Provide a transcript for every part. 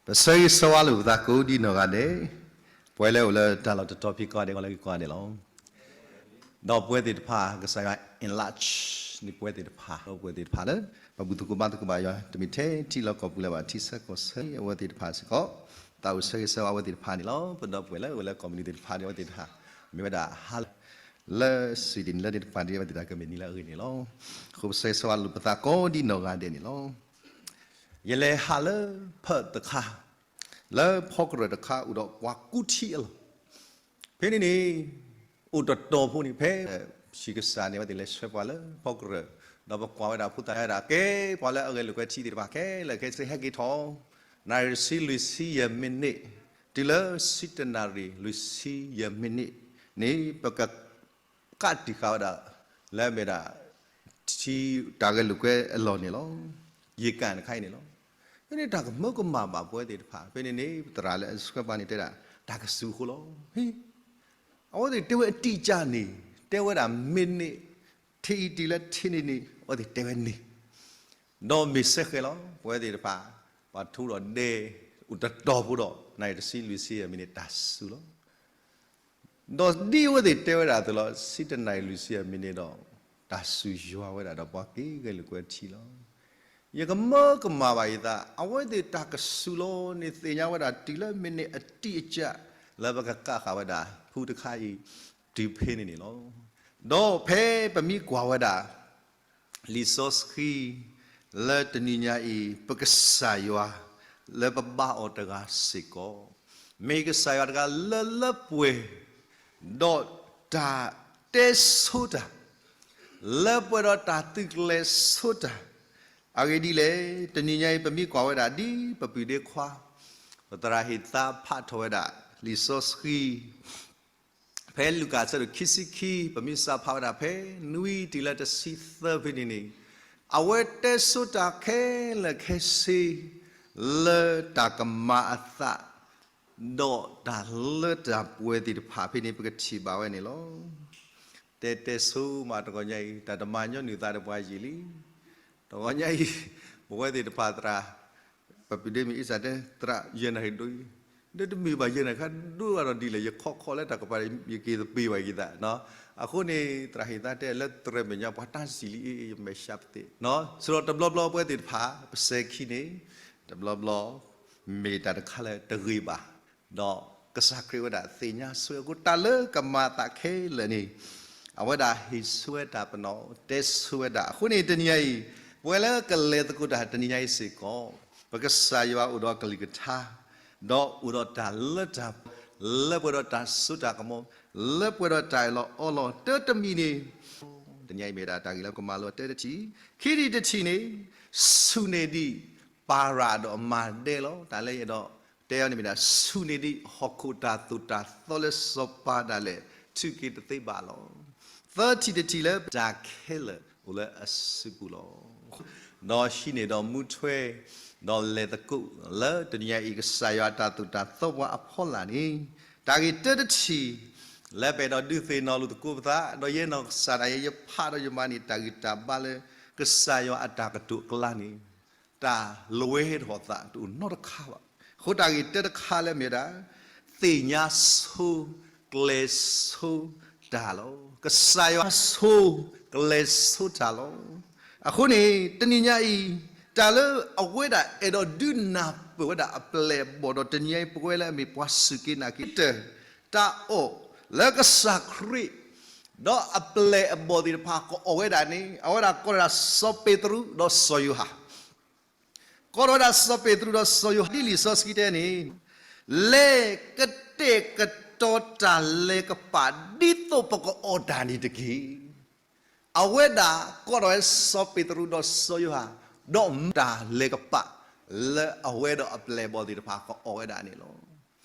ပဆၢဂ့ၤဆၢဝါလိာ်ပသးကိးဒံနီၢ်ဂၤဒဲး, ပဝဲလၢအိၣ်လၢတၢ်လီၢ်တတီၤဖံးကိးဂၤဒဲး ဂီၤလၢက့ၤကိးဂၤဒဲးလီၤ. ဒီးပဝဲသ့ၣ်တဖၣ် ကစၢ်ယွၤ enlarge န့ၢ်ပဝဲသ့ၣ်တဖၣ်, ဒီးပဝဲသ့ၣ်တဖၣ်လၢ ပဘူၣ်သကိးဘါသကိးဘၣ်ယွၤ တမ့ၢ်ထဲထံလီၢ်ကီၢ်ပူၤလၢၤဘၣ် ထံဆၢကီၢ်ဆၢ အဝဲသ့ၣ်တဖၣ်စ့ၢ်ကီး သးအိၣ်ဆၢဂ့ၤဆၢဝါအဝဲသ့ၣ်တဖၣ်န့ၣ်လီၤ. ပဒီပုၢ်ဝဲၢ်လၢအိၣ်လၢကီၢ်မုၢ်နံၤသ့ၣ်တဖၣ်န့ၣ် အဝဲသ့ၣ်တဖၣ် မ့ၢ်ဝဲဒၣ်ဟါလၢ လၢ Sweden လၢန့ၣ်တဖၣ်န့ၣ် အဝဲသ့ၣ်တဖၣ်ကမ့ၢ်နံၤလၢအဂ့ၤန့ၣ်လီၤ. အဃိပဆၢဂ့ၤဆၢဝါလိာ်ပသးကိးဒံနီၢ်ဂၤဒဲးန့ၣ်လီၤ. ယလဲၤဟးလၢဖၢးတခါ လၢဖီကရၢၢ်တခါအိၣ်ဒီးပှၤကူထံအလီၢ်, ဖဲန့ၣ်န့ၣ် အိၣ်တတီၤဖိန့ၣ် ဖဲ ဟံၣ်ကစၢ်န့ၣ် အဝဲသ့ၣ်လဲၤဆှၢပှၤလၢဖီကရၢၢ်, ဒီးပကွၢ်ဝဲဒၣ်ဖိသၣ်ဝဲဒၣ် ကဲပှၤလၢအဂဲၤလိာ်ကွဲထံသ့ၣ်တဖၣ်ခဲလၢာ်ခဲဆ့ဟဲက့ၤထီၣ်, နၣ်ရံၣ်တဆံလွံၢ်ဆံယဲၢ်မံးနံး, တုၤလၢဆံတနၣ်ရံၣ်လွံၢ်ဆံယဲၢ်မံးနံးန့ၣ် ပက ကးတံာ်ဃာ်ဝဲဒၣ် လၢအမ့ၢ်ဒၣ် ထံတၢ်ဂဲၤလိာ်ကွဲအလီၢ်န့ၣ်လီၤ. ယကၣ်တခါအံၤန့ၣ်လီၤ. ဖဲန့ၣ်တၢ်ကမၢကမၣ်ဘၣ်ပဝဲသ့ၣ်တဖၣ်, ဖဲန့ၣ်န့ၣ် ပသရၣ်လၢအဆှၢပှၤန့ၣ်တဲဒၣ် တၢ်ကစူၤအဃိလီၤ. အဝဲသ့ၣ်တဲဝဲအတိအကျန့ၣ် တဲဝဲဒၣ်မံးနံး ထံအံၤတုၤလၢထံန့ၣ်န့ၣ် အဝဲသ့ၣ်တဲဝဲန့ၣ် ဒီးမ့ၢ်စဲဃဲၤလီၤ ပဝဲသ့ၣ်တဖၣ် ပှၤထူဒီးဒဲ အိၣ်တတီၤဖိဒီး နၣ်ရံၣ်တဆံလွံၢ်ဆံယဲၢ်မံးနံးန့ၣ် တၢ်စူၤလီၤ. ဒီးဒ်အဝဲသ့ၣ်တဲဝဲဒၣ်အသိးလီၤ, ဆံတနၣ်ရံၣ်လွံၢ်ဆံယဲၢ်မံးနံးန့ၣ်ဒီး တၢ်စူၤယွၤဝဲဒၣ်ဒီးပှၤက့ၤဂဲၤလိာ်ကွဲထံလီၤ. ယကမၢကမၣ်ဘၣ်ယသး အဝဲသ့ၣ်တၢ်ကစူၤလီၤန့ၣ် သ့ၣ်ညါဝဲဒၣ်တုၤလၢမံးနံးအတိအကျ လၢပကကးဃာ်ဝဲဒၣ် ဖုတခါအံၤ တုၤဖဲန့ၣ်န့ၣ်လီၤ. ဒီးဖဲပမ့ၢ်ကွၢ်ဝဲဒၣ် လံာ်စီဆှံ လၢတနံၤညါအံၤ ပကစၢ်ယွၤ လၢပဘါအီၤတဂၤစ့ၢ်ကီး မ့ၢ်ကစၢ်ယွၤတဂၤလၢလၢပှဲၤ ဒီးတၢ်တဲဆိတၢ် လၢပှဲၤဒီးတၢ်သုးကျဲၤဆိတၢ် အဂ့ၢ်ဒ်လဲၣ်, တနံၤညါအံၤ ပမ့ၢ်ကွၢ်ဝဲဒၣ်ဒ် ပပုၢ်ဒ့ခွါ ပသရၣ်ဟ့ၣ်သါဖးထီၣ်ဝဲဒၣ် လံာ်စီဆှံ ဖဲလူၤကၣ်အဆၢဒိၣ်ခံဆံခံ ပမ့ၢ်စးဖးဝဲဒၣ်ဖဲနွံတုၤလၢတဆံသၢဖဲန့ၣ်န့ၣ်, အဝဲတဲဆိတၢ်ခဲလၢာ်ခဲဆ့ လၢတၢ်ကမၤအသး ဒီးတၢ်လၢတၢ်ပှဲၤသ့ၣ်တဖၣ်ဖဲန့ၣ် ပကထံၣ်ဘၣ်ဝဲန့ၣ်လီၤ. တဲတဲဆိမး တဂီၤညါအံၤ တၢ်တမၤညီနုၢ်သးဒီးပှၤယံာ်လံ. တဂီၤညါအံၤ ပဝဲသ့ၣ်တဖၣ်သရၣ် ပပုၢ်ဒ့မ့ၢ်အ့ၣ်စၢ်တဲ သရၣ်ယဲၢ်နၣ်ရံၣ်ဒိၣ်အံၤ, ဒီးတမ့ၢ်ဘၣ်ယဲၢ်နၣ်ရံၣ်ခါဒိၣ်ဘၣ်ဒီးဒ်လဲၣ် ယခီခီလၢတၢ်ကပၤ ယက့ၤသပ့ၤဘၣ်ယသးနီၤ. အဃိန့ၣ် သရၣ်ဟ့ၣ်သါတဲလၢသရၢၣ်မဲာ်ညါ ပှၤတၢ်စံၣ်လံအ့ၣ် ယမဲာ်ဆှးပသ့ၣ်နီၤ. ဆိဒီးတဘျီဘျီပဝဲသ့ၣ်တဖၣ် ပစဲၤခံန့ၣ် တဘျီဘျီ မ့ၢ်တၢ်တခါလၢတဂ့ၤဘၣ် ဒီးကစၢ်ခရံာ်ဝဲဒၣ်သ့ၣ်ညါဆိအဃိ တၢ်လၢကမၤအသးခဲလၢာ်န့ၣ် အဝဲဒၣ်ဟ့ၣ်ဆိဝဲတၢ်ပနီၣ် တဲဆိဝဲဒၣ်. အဃိန့ၣ် တနံၤညါအံၤ ပဝဲလၢကလဲၤသကိးတၢ်တနံၤညါအံၤစ့ၢ်ကီး ပကစၢ်ယွၤအိၣ်ဒီးကလုၢ်ကထါ ဒီးအိၣ်ဒီးတၢ်လၢတၢ် လၢပှဲၤဒီးတၢ်စိတၢ်ကမီၤ လၢပှဲၤဒီးတၢ်အၢၣ်လီၤအီလီၤ တၢတမံၤန့ၣ် တနံၤအံၤမ့ၢ်ဒၣ်တၢ်ဂ့ၢ်လၢကမၤလိတၢတထံၣ်, ခံထံၣ်တထံၣ်န့ၣ် ဆူၣ်န့ၢ်ဒံးပၤရၣ်ဒီးမၤဒဲလီၤ. တၢ်လၢယအဲၣ်ဒိးတဲအီၤန့ၣ်မ့ၢ်ဒၣ် ဆူၣ်န့ၢ်ဒံးဟီၣ်ခိၣ်တၢ်သိၣ်တၢ်သီလၢစီၤပၤဒၣ်လဲာ် ထုးက့ၤတသ့ဘၣ်လီၤ. သၢထံၣ်တထံၣ်လၢတၢ်ခဲလၢာ်အိၣ်လၢအစုပူၤလီၤ. ဒီးဟံးန့ၢ်ဒီးမူထွဲ ဒီးလဲၤသကိးလၢတနံၤညါအံၤ ကစၢ်ယွၤတၢ်သိၣ်တၢ်သီပှၤအဖီလာ်န့ၣ် တၢ်ဂ့ၢ်တၢတထံၣ် လၢပအဲၣ်ဒိးဒုးသ့ၣ်နီၣ်လိာ်သကိးပသး ဒီးယဲနီၢ်ကစၢ်ဒၣ်ယဲ ယဖးဒီးယမၤန့ၢ်တၢ်ဂံၢ်တၢ်ဘါလၢ ကစၢ်ယွၤအတၢ်ကတိၤအကျါန့ၣ် တၢ်လၢဝဲထီၣ်သးတအိၣ်နီတခါဘၣ်. အဃိတၢ်ဂ့ၢ်တၢတခါလၢမ့ၢ်ဝဲဒၣ် သ့ၣ်ညါဆိ ကျဲၤဆိတၢ်လီၤ. ကစၢ်ယွၤဆိ ကျဲၤဆိတၢ်လီၤ. အဃိန့ၣ် တနံၤညါအံၤ တၢ်လၢအဝဲဒၣ်အဲၣ်ဒိးဒုးနၢ်ပၢၢ်ဝဲဒၣ်အပျဲၢ်အဘီၣ်ဒီးတနံၤညါအံၤ ပဝဲလၢအမ့ၢ်ပှၤစူၢ်က့ၤနာ်က့ၤ တၢ်အီၣ်လၢကစၢ်ခရံာ် ဒီးအပျဲၢ်အဘီၣ်သ့ၣ်တဖၣ်ကအီၣ်ဝဲဒၣ်န့ၣ် အဝဲဒၣ်ကိးဝဲဒၣ်စီၤပ့းတရူးဒီးစီၤယိၤဟၣ် ကိးထီၣ်ဝဲဒၣ်စီၤပ့းတရူးဒီးစီၤယိၤဟၣ် ဒ်လံာ်စီဆှံတဲန့ၣ် လဲၤကတဲာ်ကတီၤတၢ်လဲၤကပာ်ဒ်သိးပကအီၣ်တၢ်န့ၣ်တက့ၢ်. အဝဲဒၣ်ကိးထီၣ်ဝဲစီၤပ့းတရူးဒီးစီၤယိၤဟၣ် ဒီးမၤတၢ်လဲၤကပာ် လၢအဝဲဒီးအပျဲၢ်အဘီၣ်သ့ၣ်တဖၣ်ကအီၣ်ဝဲဒၣ်န့ၣ်လီၤ.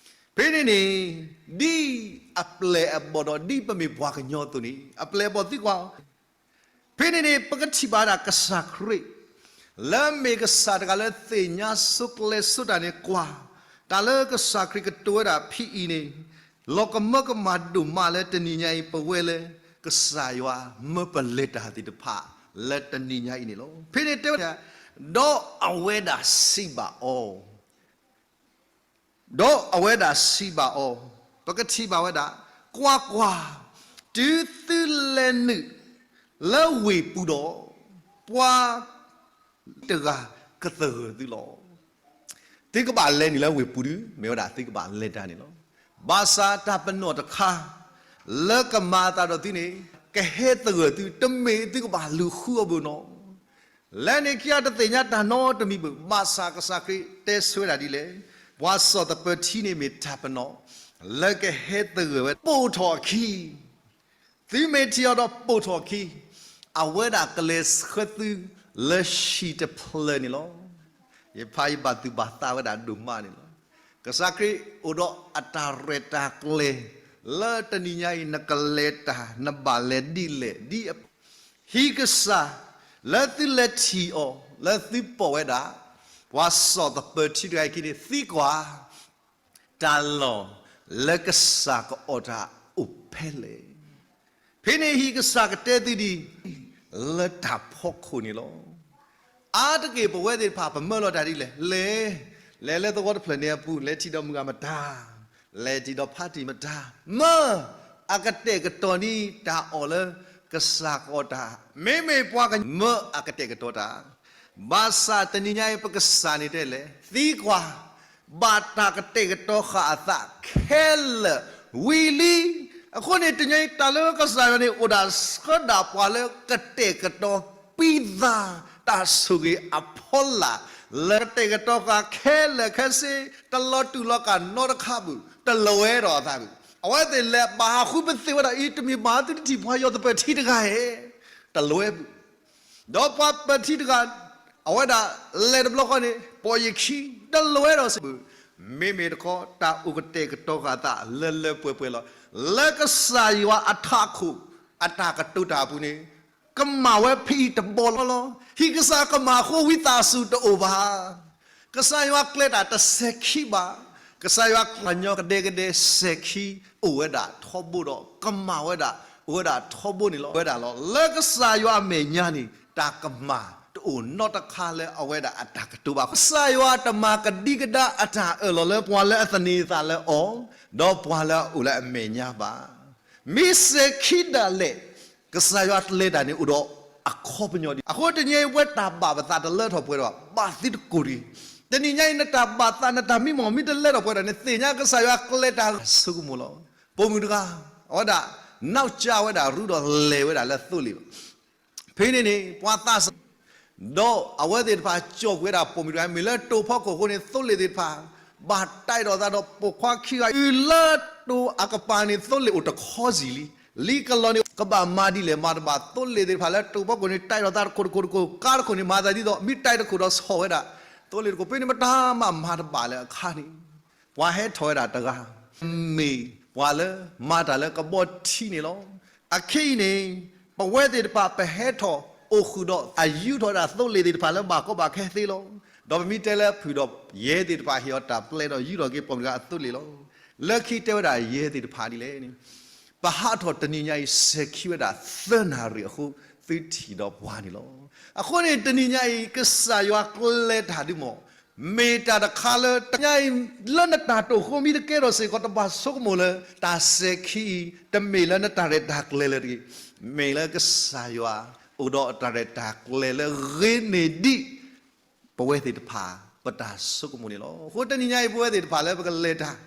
ဖဲန့ၣ်န့ၣ် ဒ်အပျဲၢ်အဘီၣ်ဒီးဒ်ပမ့ၢ်ပှၤကညီအသိးန့ၣ် အပျဲၢ်အဘီၣ်သံကွၢ် ဖဲန့ၣ်န့ၣ် ပကထံၣ်ဘၣ်ဝဲဒၣ်ကစၢ်ခရံာ် လၢမ့ၢ်ကစၢ်တဂၤလၢသ့ၣ်ညါဆိကျဲၤဆိတၢ်န့ၣ်ကွၢ် တၢ်လၢကစၢ်ခရံာ်ကတိၤဝဲဒၣ်ဖဲအံၤန့ၣ် လီၤကမၢကမၣ်ဒိၣ်မးလၢတနံၤညါအံၤ ပဝဲလၢကစၢ်ယွၤမၢပလဲၤတၢ်သ့ၣ်တဖၣ် လၢတနံၤညါအံၤန့ၣ်လီၤ. ဖဲန့ၣ်တဲဝဲဒၣ် ဒီးအဝဲဒၣ်စံးဘၣ်အီၤ ဒီးအဝဲဒၣ်စံးဘၣ်အီၤ, ပကထံၣ်ဘၣ်ဝဲဒၣ်, ကွၢ်ကွၢ်, တုၤသုလဲၤနုာ်လၢဝ့ၢ်ပူၤဒီး, ပှၤတဂၤကသဂၢၢ်သုလီၤ. သုကဘၣ်လဲၤနုာ်လၢဝ့ၢ်ပူၤဒုး မ့ၢ်ဝဲဒၣ်သုကဘၣ်လဲၤတၢ်န့ၣ်လီၤ. ဘၣ်ဆၣ်တၢ်ပနီၣ်တခါ လၢကမၤအသးဒီးသုန့ၣ် ကဟဲသဂၢၢ်သု, တမ့ၢ်သုကဘၣ်လူၤဃုအီၤဘၣ်နီၤ. လဲၤန့ၣ်ခံဂၤတသ့ၣ်ညါတၢ်နီတမံၤဘၣ်. ဘၣ်ဆၣ်ကစၢ်ခရံာ်တဲဆိဝဲဒၣ်ဒ်လဲၣ်, ပှၤစီၣ်သပၢၤထံန့ၣ်မ့ၢ်တၢ်ပနီၣ် လၢကဟဲသဂၢၢ်ဝဲပိာ်ထီၣ်အခံ သုမ့ၢ်ထံၣ်အီၤဒီးပိာ်ထီၣ်အခံ, အဝဲဒၣ်ကလဲၤဆှၢသုလၢဟံၣ်တဖျၢၣ်န့ၣ်လီၤ. ယဖးယဘၣ်သူၣ်ဘၣ်သးဝဲဒၣ်ဒိၣ်မးန့ၣ်လီၤ. ကစၢ်ခရံာ်အိၣ်ဒီးအတၢ်ရဲၣ်တၢ်ကျဲၤ လၢတနံၤညါအံၤ နကလဲၤတၢ် နဘၣ်လဲၤဒ်လဲၣ်ဒ်အ ဟံၣ်ကစၢ် လၢသုလဲၤထံၣ်အီၤ လၢသုပိာ်ဝဲဒၣ် ပှၤစီၣ်သပၢၤထံတဂၤအံၤအခံန့ၣ် သံကွၢ် တၢ်လီၢ်လၢကစၢ်ကအီၣ်တၢ်အိၣ်ဖဲလဲၣ်. ဖဲန့ၣ်ဟံၣ်ကစၢ်ကတဲသုဒ်အံၤ, လၢတၢ်ဖီခိၣ်န့ၣ်လီၤ. အါတက့ၢ်ပဝဲသ့ၣ်တဖၣ် ပမၢလီၤတၢ်ဒ်လဲၣ်, လဲၤ, လဲၤလၢသဝီတဖျၢၣ်န့ၣ်အပူၤ လဲၤထံၣ်ဒီးမုၢ်ဂၤမတၤ, လဲၤထံၣ်ဒီးဖါတံၢ်မတၤ, မၢအကတဲာ်ကတီၤန့ၢ်တၢ်အီၣ်လၢကစၢ်ကအီၣ်တၢ်, မ့မ့ၢ်ပှၤကမၢအကတဲာ်ကတီၤတၢ် ဘၣ်ဆၣ်တနံၤညါအံၤ ပကစၢ်န့ၣ်တဲလဲၣ်, သံကွၢ်, ဘၣ်တၢ်ကတဲာ်ကတီၤဃာ်အသးခဲလၢာ်ဝံၤလံ. အဃိန့ၣ် တနံၤညါအံၤ တၢ်လၢကစၢ်ယွၤန့ၣ် အိၣ်ဒၣ်ဆှၢဒၣ်ပှၤလၢကတဲာ်ကတီၤပံသး တၢ်ဆိၣ်ဂ့ၤအဖီလာ် လၢကတဲာ်ကတီၤဃာ်ခဲလၢာ်ခဲဆ့, တလီၤတူာ်လီၤကာ်နီတခါဘၣ်, တလီၤဝဲဒီးအသးဘၣ်. အဝဲသ့ၣ်လဲၤဘၣ်ဟးဃုပသ့ၣ်ဝဲဒၣ်အံၤ တမ့ၢ်ဘၣ်သုတထံၣ်ပှၤယီၤသပၢၤထံတဂၤဧဲ, တလီၤဝဲဘၣ်. ဒီးပှၤပၢၤထံတဂၤ အဝဲဒၣ်လဲၤတဘျီဃီန့ၣ် ပိာ်ယခံ တလီၤဝဲဒီးစ့ၢ်ဘၣ်. မ့မ့ၢ်တခီ တၢ်အိၣ်ကတဲာ်ကတီၤဃာ်အသးလၢလၢပှဲၤပှဲၤလီၤ. လၢကစၢ်ယွၤအထးခိၣ် အတၢ်ကတိၤတၢ်အပူၤန့ၣ် ကမၣ်ဝဲဖဲအံၤတဘီလီၤလီၤ. ဟံၣ်ကစၢ်ကမၣ်အဃိ ဝံသးစူၤတအိၣ်ဘၣ်. ကစၢ်ယွၤကျဲတၢ်တစဲၤခံဘၣ်. ကစၢ်ယွၤကျဲညီကဒဲကဒဲစဲၤခံ အိၣ်ဝဲဒၣ်ထီဘိဒီး ကမၣ်ဝဲဒၣ် အိၣ်ဝဲဒၣ်ထီဘိန့ၣ်လီၤ. ဝဲဒၣ်လီၤ. လၢကစၢ်ယွၤအမဲာ်ညါန့ၣ် တၢ်ကမၣ်တအိၣ်နီတခါလၢအဝဲဒၣ်အတၢ်ကတိၤဘၣ်. ကစၢ်ယွၤတမၤကဒံကဒါအတၢ်အၢၣ်လီၤလၢပှၤလၢအသန့ၤအသးလၢအီၤ ဒီးပှၤလၢအအိၣ်လၢအမဲာ်ညါဘၣ်. မ့ၢ်စဲၤခံဒၣ်လဲာ် ကစၢ်ယွၤကျဲတၢ်န့ၣ်အိၣ်ဒီးအခီပညီဒံး. အဃိတနံၤအံၤ ပဝဲတၢ်ဘၣ်ပသးတလၢထီၣ်ပှဲၤဒီး ဘၣ်သုတကိၢ်တဂ့ၤ. တနံၤညါအံၤ နတၢ်ဘၣ်သး နတၢ်မံမီၢ်မ့ၢ်တလၢထီၣ်ပှဲၤဒီးန့ၣ် သ့ၣ်ညါကစၢ်ယွၤကျဲတၢ်ဆိကမိၣ်လီၤ. ပိာ်မုၣ်တဂၤ အဝဲဒၣ် နီၢ်ကၠါဝဲဒၣ်ရူဒီးလဲၤဝဲဒၣ်လၢသိလ့ၣ်ဘၣ် ဖဲန့ၣ်န့ၣ် ပှၤသးစၢ် ဒီးအဝဲသ့ၣ်တဖၣ်ကၠီၣ်ကွံာ်ဝဲဒၣ်ပိာ်မုၣ်တဂၤ မ့ၢ်လၢတိၤဖီခိၣ်အဃိန့ၣ် သိလ့ၣ်သ့ၣ်တဖၣ် ဘၣ်တၢ်အဲၣ်ဒိးသးဒီးပိာ်ခွါခံဂၤ တုၤလၢတိၤအကပၤန့ၣ် သိလ့ၣ်အိၣ်တခီစံၣ်လံ. လံကလီၤန့ၣ် ကဘၣ်မၤဒ်လဲၣ်မၤတဘၣ် သိလ့ၣ်သ့ၣ်တဖၣ်လၢတိၤဖီခိၣ်န့ၣ် တၢ်အဲၣ်ဒိးသးတခိၣ်တခိၣ်တခိၣ် ကါတခိၣ်န့ၣ် မၤသးဒ်သိး မ့ၢ်တၢ်တခိၣ်ဒီးဆီၣ်ဝဲဒၣ် သိလ့ၣ်တခိၣ် ဖဲန့ၣ်မတၤမၤမၤတဘၣ်လၢအခါန့ၣ် ပှၤဟဲထီၣ်ဝဲဒၣ်တဂၤ မ့ၢ်ပှၤလၢမၤတၢ်လၢကဘီထံန့ၣ်လီၤ. အခဲအံၤန့ၣ် ပဝဲသ့ၣ်တဖၣ် ပဟဲထီၣ်အိၣ်ဃုာ်ဒီး အယူထီၣ်ဝဲဒၣ်သိလ့ၣ်သ့ၣ်တဖၣ်လၢဘၣ်ကီဘၣ်ခဲသ့လီၤ. ဒီးပမ့ၢ်တဲလၢဖုၣ်ဒီး ယဲၢ်သ့ၣ်တဖၣ်ဟ့ၣ်အီၤတၢ်ပျဲဒီးယူထီၣ်က့ၤပိာ်မုၣ်တဂၤအသိလ့ၣ်လီၤ. လၢခံတဲဝဲဒၣ်ယဲၢ်သ့ၣ်တဖၣ်ဒ်လဲၣ်န့ၣ် ပဟးထီၣ်တနံၤညါအံၤ စဲၤခံဝဲဒၣ်သၢနၣ်ရံၣ်အဃိ သုထံၣ်ဒီးပှၤန့ၣ်လီၤ. အဃိန့ၣ် တနံၤညါအံၤ ကစၢ်ယွၤကျဲတၢ်ဒုးမီၢ် မ့ၢ်တၢ်တခါလၢ တနံၤညါအံၤ လၢနတၢ်တိာ်ဃိမ့ၢ်တကဲထီၣ်စ့ၢ်ကီး တဘၣ်ဆိကမိၣ်လၢ တၢ်စဲၤခံအံၤ တမ့ၢ်လၢနတၢ်ရဲၣ်တၢ်ကျဲၤလၢၤတဂ့ၤ, မ့ၢ်လၢကစၢ်ယွၤ အိၣ်ဒီးအတၢ်ရဲၣ်တၢ်ကျဲၤလၢဂ့ၤန့ၢ်ဒံး ပဝဲသ့ၣ်တဖၣ် ပတၢ်ဆိကမိၣ်န့ၣ်လီၤ. အဃိတနံၤညါအံၤ ပဝဲသ့ၣ်တဖၣ်လၢပကလဲၤတၢ်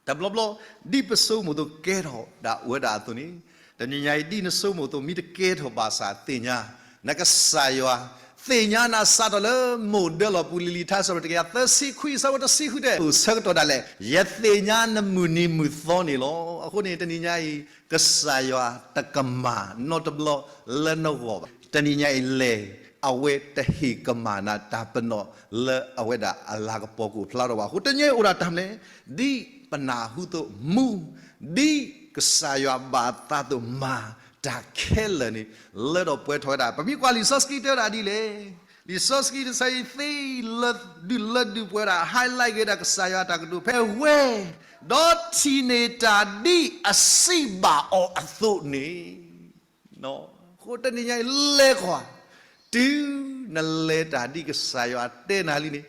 တဘျီဘျီ ဒ်ပဆိကမိၣ်အသိးကဲထီၣ်ဒၣ်ဝဲဒၣ်အသိးန့ၣ်, တနံၤညါအံၤ ဒ်နဆိကမိၣ်အသိးမ့ၢ်တကဲထီၣ်ဘၣ်ဆၣ်သ့ၣ်ညါ, နကစၢ်ယွၤ သ့ၣ်ညါနၤစးထီၣ်လၢမိၢ်ဒၢလီၢ်ပူၤလံၤလံၤ ထါစံးပတြၢၤတကယၤသၢဆံခွံ အဆၢဖိတဆံဃုတဲ အိၣ်ဆၢကတီၢ်ဒၣ်လဲာ် ယသ့ၣ်ညါနမုၢ်နံၤမုၢ်သီန့ၣ်လီၤ. အဃိန့ၣ် တနံၤညါအံၤ ကစၢ်ယွၤတကမၣ်နီတဘျီလၢနဂီၢ်ဘၣ်. တနံၤညါအံၤလဲၤ အဝဲတဟ့ၣ်ကမၣ်နၤတၢ်ပနီၣ်လၢအဝဲဒၣ်အလၤကပီၤကအိၣ်ဖျါထီၣ်ဘၣ်အဃိ တနံၤအံၤအိၣ်ဒၣ်တၢ်မနုၤလဲၣ်, ဒ်ပနၢ်ဟူအသိးမူ, ဒ်ကစၢ်ယွၤဘၣ်သးအသိးမၤ, တၢ်ခဲလၢာ်န့ၣ် လၢထီၣ်ပှဲၤထီၣ်ဝဲဒၣ်. ပမ့ၢ်ကွၢ်လံာ်စီဆှံတဲဝဲဒၣ်ဒ်လဲၣ်, လံာ်စီဆှံတဆၢအံၤသ့လၢဒုးလၢဒုးပှဲၤဝဲဒၣ် highlight က့ၤဝဲဒၣ်ကစၢ်ယွၤအတၢ်ကတိၤ ဖဲဝဲ ဒီးထံၣ်န့ၢ်တၢ်ဒ်အစံးဘၣ်အီၤအသိးန့ၣ် အဃိတနံၤညါအံၤလဲၤကွၢ်, တုၤနလဲၤတၢ်ဒ်ကစၢ်ယွၤတဲနၤလံန့ၣ်,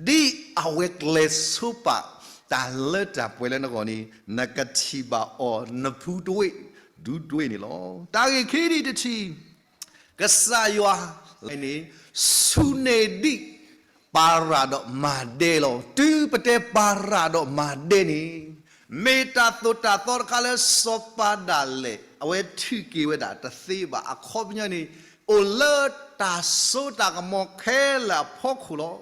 ဒ်အဝဲကျဲၤဆိပာ် တၢ်လၢတၢ်ပှဲၤလၢနဂီၢ်န့ၣ် နကထံၣ်ဘၣ်အီၤ နဖုတဝ့ၢ်ဒူတဝ့ၢ်န့ၣ်လီၤ. တၢ်ဂ့ၢ်ခံဒံးတထံၣ်, ကစၢ်ယွၤန့ၣ် ဆူၣ်န့ၢ်ဒံး ပၤရၤဒီးမၤဒဲလီၤ. တုၤပတဲပၤရၤဒီးမၤဒဲန့ၣ် မ့ၢ်တၢ်သိၣ်တၢ်သီတခါလၢစီၤပၤဒၣ်လဲာ် အဝဲထုးက့ၤဝဲဒၣ်တသ့ဘၣ်. အခီပညီန့ၣ် အိၣ်လၢတၢ်စိတၢ်ကမီၤခဲလၢာ်အဖီခိၣ်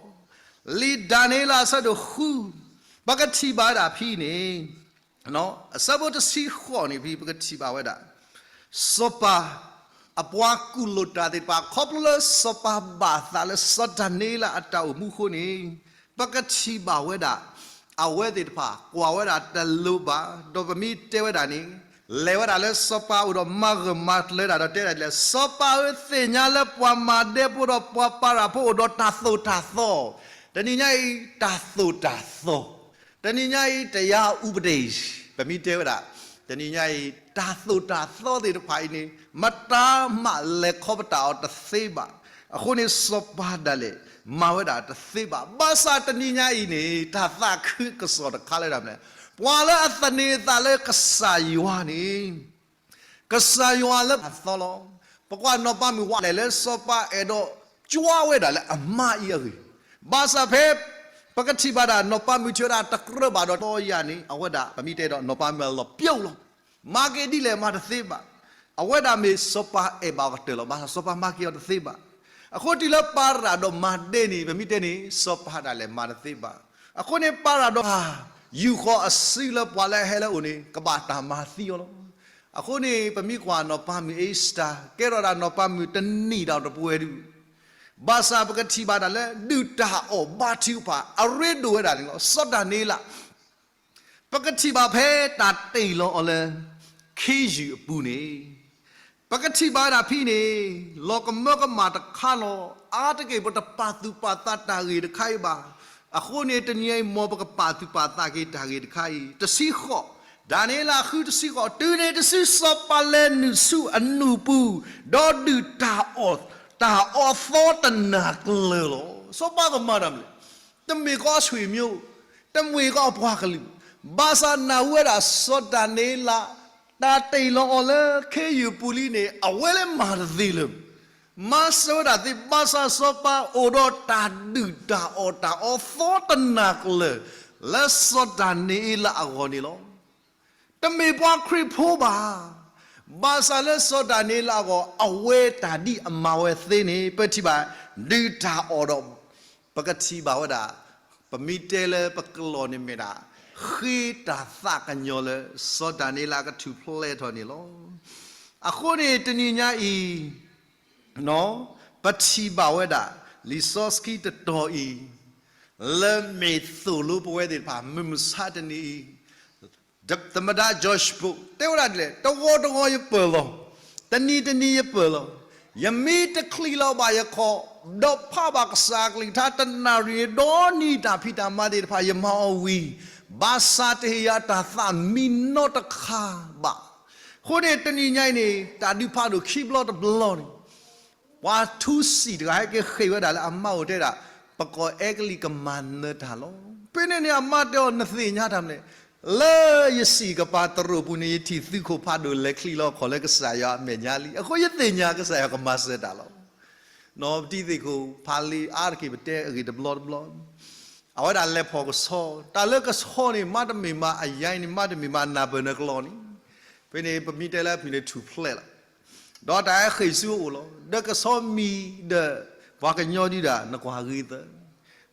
လီၤ. လံာ်ဒၤနံးယ့လးအဆၢဒိၣ်ဃု ပကထံၣ်ဘၣ်ဝဲဒၣ်ဖဲန့ၣ် အဆၢဖိတဆံဃိးန့ၣ်ဖဲ ပကထံၣ်ဘၣ်ဝဲဒၣ် စီၤပၤ အပှၤကူၣ်လိာ်တၢ်သ့ၣ်တဖၣ် ခီဖျိလၢစီၤပၤဘၣ်သးလၢစီၤဒၤနံးယ့လးအတၢ်အိၣ်မူအဃိန့ၣ် ပကထံၣ်ဘၣ်ဝဲဒၣ် အဝဲသ့ၣ်တဖၣ် ကွၢ်ဝဲဒၣ်တလိၤဘၣ်, ဒီးပမ့ၢ်တဲဝဲဒၣ်န့ၣ် လဲၤဝဲဒၣ်လၢစီၤပၤအိၣ်ဒီးမၤဂၢၢ်မၤကျၢၤဒၣ်ဒီးတဲဒၣ်ဒ်လဲၣ်, စီၤပၤဧၢ, သ့ၣ်ညါလၢပှၤမၤဒဲဖိဒီးပှၤပၤရၤဖိအိၣ်ဒီးတၢ်သိၣ်တၢ်သီ, တနံၤညါအံၤ တၢ်သိၣ်တၢ်သီ တနံၤညါအံၤ တရားဥပဒေ ပမ့ၢ်တဲဝဲဒၣ် တနံၤညါအံၤ တၢ်သိၣ်တၢ်သီသ့ၣ်တဖၣ်အံၤန့ၣ် မတၤမးလဲၤခီပတာ်အီၤတသ့ဘၣ်. အဃိန့ၣ် စီၤပၤဒၣ်လဲာ် မၤဝဲဒၣ်တသ့ဘၣ်. ဘၣ်ဆၣ်တနံၤညါအံၤန့ၣ် တၢ်သးခုကစီၣ်တခါလၢဒၣ်မနုၤလဲၣ်, ပှၤလၢအသန့ၤအသးလၢကစၢ်ယွၤန့ၣ် ကစၢ်ယွၤလၢအသီလီၤ. ပကွၢ်နီၢ်ပၤမုၣ်ဝဲလဲၤလၢစီၤပၤအဲၣ်ဒိးကွၢ်ဝဲဒၣ်လၢအမါအံၤအဂ့ၢ်, ဘၣ်ဆၣ်ဖဲ ပကထံၣ်ဘၣ်ဒၣ်နီၢ်ပၤမုၣ်ထံၣ်ဝဲဒၣ်တကြၢးဘၣ်ဒီးတီယၤန့ၣ် အဝဲဒၣ် ပမ့ၢ်တဲဒီးနီၢ်ပၤမုၣ်အလီၢ်ပျိလီၤ. မၤက့ၤဒ်လဲၣ်မၤတသ့ဘၣ်. အဝဲဒၣ်မ့ၢ်စီၤပၤအဲၣ်ဘၣ်အီၤကတၢၢ်လီၤ. ဘၣ်ဆၣ်စီၤပၤမၤက့ၤအီၤတသ့ဘၣ်. အဃိတုၤလၢပၤရၤဒီးမၤဒဲန့ၣ် ပမ့ၢ်တဲန့ၣ် စီၤပၤဒၣ်လဲာ်မၤတသ့ဘၣ်. အဃိန့ၣ် ပၤရၤဒီး ယူာ်ဃီၤအစုလၢပှၤလၢအဟဲလၢအအိၣ်န့ၣ် ကဘၣ်တၢ်မၤသံအီၤလီၤ. အဃိန့ၣ် ပမ့ၢ်ကွၢ်နီၢ်ပၤမုၣ်အ့စတၢၤ ကဲထီၣ်ဒၣ်နီၢ်ပၤမုၣ်တနံၣ်ဒီးတပှဲၤဒု ဘၣ်ဆၣ်ပကထံၣ်ဘၣ်ဒၣ်လၢ ဒုၣ်တၢ်အီၣ်ဘါထုကဖၣ် အရ့ဒိၣ်ဝဲဒၣ်န့ၣ်လီၤ. စီၤဒၤနံးယ့လး ပကထံၣ်ဘၣ်ဖဲတၢ်တ့ၢ်လီၤအီၤလၢ ခ့ယုၢ်အပူၤန့ၣ် ပကထံၣ်ဘၣ်ဝဲဒၣ်ဖဲန့ၣ် လီၤကမၢကမၣ်တခါလီၤ. အါတက့ၢ်ပတပာ်သူၣ်ပာ်သးတၢ်ဂ့ၢ်တခါအံၤဘၣ်. အဃိန့ၣ် တနံၤအံၤ မ်ပကပာ်သူၣ်ပာ်သးက့ၤတၢ်ဂ့ၢ်တခါအံၤ တဆံဃိး, ဒၤနံးယ့လးဃုတဆံဃိး, တုၤန့ၣ်တစု စီၤပၤလဲၤနုာ်ဆူအနူၢ်ပူၤ, ဒီးဒုၣ်တၢ်အီၣ် တၢ်အီၣ်သီတနၢ်ကျၢၤလီၤ. စီၤပၤကမၤတၢ်မနုၤလဲၣ်, တမ့ၢ်ကအီဆွေမျိုး, တမ့ၢ်ကအီပှၤကလုာ်, ဘၣ်ဆၣ်နၢ်ဟူဝဲဒၣ်စီၤဒၤနံးယ့လး တၢ်တ့ၢ်လီၤအီၤလၢခ့ယုၢ်ပူၤလံန့ၣ် အဝဲလၢမၤတသ့လၢၤ မၤစၢၤဝဲဒၣ်သ့, ဘၣ်ဆၣ်စီၤပၤအိၣ်ဒီးတၢ်ဒုၣ်တၢ်အီၣ်တၢ်အီသီတနၢ်ကျၢၤ လၢစီၤဒၤနံးယ့လးအဂီၢ်န့ၣ်လီၤ. တမ့ၢ်ပှၤခရံာ်ဖိဘၣ်. ဘၣ်ဆၣ်လၢစီၤဒၤနံးယ့လးအဂီၢ် အဝဲတၢ်ဒ်အမၤဝဲသ့န့ၣ် ပထံၣ်ဘၣ် ဒုၣ်တၢ်အီၣ်ဒီး ပကထံၣ်ဘၣ်ဝဲဒၣ် ပမ့ၢ်တဲလၢပကလီၢ်န့ၣ်မ့ၢ်ဒၣ် ဃ့တၢ်သးကညီၤလၢ စီၤဒၤနံးယ့လးကထူၣ်ဖျဲးထီၣ်န့ၣ်လီၤ. အဃိန့ၣ် တနံၤညါအံၤ ပထံၣ်ဘၣ်ဝဲဒၣ် လံာ်စီဆှံတတီၤအံၤ လၢမ့ၢ်သိၣ်လိပဝဲသ့ၣ်တဖၣ် မုၢ်မဆါတနံၤအံၤ သမ္မတ George Bush တဲဝဲဒၣ်ဒ်လဲၣ်, တဂီၤတဂီၤယပၢၢ်လီၤ, တနံၤတနံၤယပၢၢ်လီၤ, ယမ့ၢ်တချံးလီၤဘၣ်ယခီၣ်, ဒီးဖးဘၣ်ကစၢ်အကလုၢ်ကထါတနၣ်ရံၣ်န့ၣ် ဒီနံၤတၢ်ဖံးတၢ်မၤသ့ၣ်တဖၣ်ယမၤအီၤဝံၤ, ဘၣ်ဆၣ်တဟ့ၣ်ယၤတၢ်သးမံနီတခါဘၣ်. အဃိန့ၣ် တနံၤညါအံၤန့ၣ် တၢ်ဒုးဖးဒိၣ်ခံဘျီတဘျီန့ၣ် ပှၤထူစံာ်တဂၤဟဲက့ၤဃ့ၢ်ဝဲဒၣ်လၢအမါအိၣ်တဲဒၣ်, ပကီၢ်အဲကလံးကမၤနၢၤတၢ်လီၤ. ဖဲန့ၣ်န့ၣ် အမါတဲအီၤ နသ့ၣ်ညါတၢ်မနုၤလဲၣ်, လၢယစံာ်ကပၤတရူးပူၤန့ၣ် ယထံၣ်သုးခိၣ်ဖးဒိၣ်လဲၤချံးလီၤခီၣ်လၢကစၢ်ယွၤအမဲာ်ညါလံ. အဃိယသ့ၣ်ညါကစၢ်ယွၤကမၤစၢၤတၢ်လီၤ. ပတံၤသ့ၣ်ခိၣ်ဖးလံအါတက့ၢ် ပတဲအဂ့ၢ်တဘျီတဘျီ အဝဲဒၣ်လဲၤဖီၣ်ကဆီ, တၢ်လၢကဆီန့ၣ် မ့တမ့ၢ်မးအယါန့ၣ် မ့တမ့ၢ်မးနၢ်ပၢၢ်နၢ်ကျီန့ၣ်, ဖဲန့ၣ် ပမ့ၢ်တဲလၢအဖုၣ်န့ၣ်ထူၣ်ဖျဲးလီၤ. ဒီးတၢ်ဟဲဃ့ၢ်ဆူအအိၣ်လီၤ. ဒီးကဆီမံၤဒီး ပှၤကညီဒုဒၣ် နကွၢ်ဂ့ၤသၢ.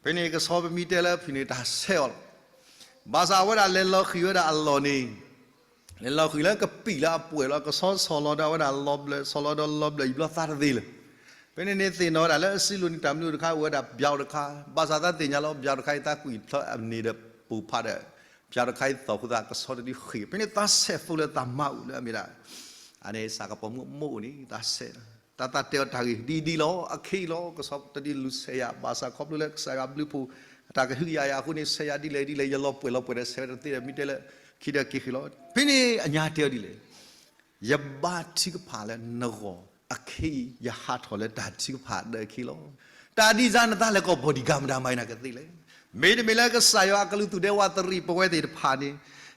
ဖဲန့ၣ်ကဆီပမ့ၢ်တဲလၢအဖုၣ်န့ၣ် တၢ်ဆဲးအီၤလီၤ. ဘၣ်ဆၣ်အဝဲဒၣ်လဲၤလီၤဃံၤဝဲဒၣ်အလီၢ်န့ၣ် လဲၤလီၤဃံၤလၢကပံာ်လၢအပှဲၤလီၤ. ကဆီဆီၣ်လီၤဒီးအဝဲဒၣ်လီၤဘျၢၣ်, ဆီၣ်လီၤဒီးလီၤဘျၢၣ် ယံာ်ဘျီသးတသ့လၢၤ. ဖဲန့ၣ်န့ၣ်သ့ၣ်နီၣ်ဝဲဒၣ်လၢအစုလိၤန့ၣ် တၢ်မနုၤတခါ အိၣ်ဝဲဒၣ်ပၠးတခါ, ဘၣ်ဆၣ်သးသ့ၣ်ညါလီၤ ပၠးတခါအံၤ သးကွံာ်ဖျၢၣ်အန့ၣ်ဒီးပိၢ်ဖးဒီး ပၠးတခါအံၤသီၣ်ဃုာ်သး ကဆီတဒုဃ့ၢ်. ဖဲန့ၣ်သးဆဲးဖိလၢသးမါအိၣ်လၢအမ့ၢ်ဒၣ် အန့ၣ်စးကပီၤမုၣ်အမိၢ်အိၣ်န့ၣ် သးဆဲးလီၤ. တၢ်သးတဲအီၤတၢ်ဂ့ၢ်ဒ်အံၤဒ်အံၤလီၤ, အခဲအံၤလီၤ, ကဆီတဒုလူၤဆဲးယၤ ဘၣ်ဆၣ်ခီဖျိလၢကစၢ်ယွၤဘျုးဖှိၣ် အတၢ်ကဟုကယာ်ယၤအဃိန့ၣ် ဆဲးယၤဒ်လဲၣ်ဒ်လဲၣ် ယလီၤပှဲၤလီၤပှဲၤဒီးဆဲးဝဲတသ့ဒီး မ့ၢ်တဲလၢခံဒီးက့ၤဃ့ၢ်လီၤ. ဖဲန့ၣ်အညါတဲအီၤဒ်လဲၣ်, ယဘါထုကဖၣ်လၢနဂီၢ်အခံ ယဟးထီၣ်လၢတၢ်ထုကဖၣ်ဒီးအခံလီၤ. တၢ်ဒ်စါနသးလဲၤကီၢ် bodyguard မတၤမၤအံၤနၤကသ့လဲၣ်. မ့တမ့ၢ်လၢကစၢ်ယွၤအကလူးသူၣ်ဒဲဝးတရံးပဝဲသ့ၣ်တဖၣ်န့ၣ်,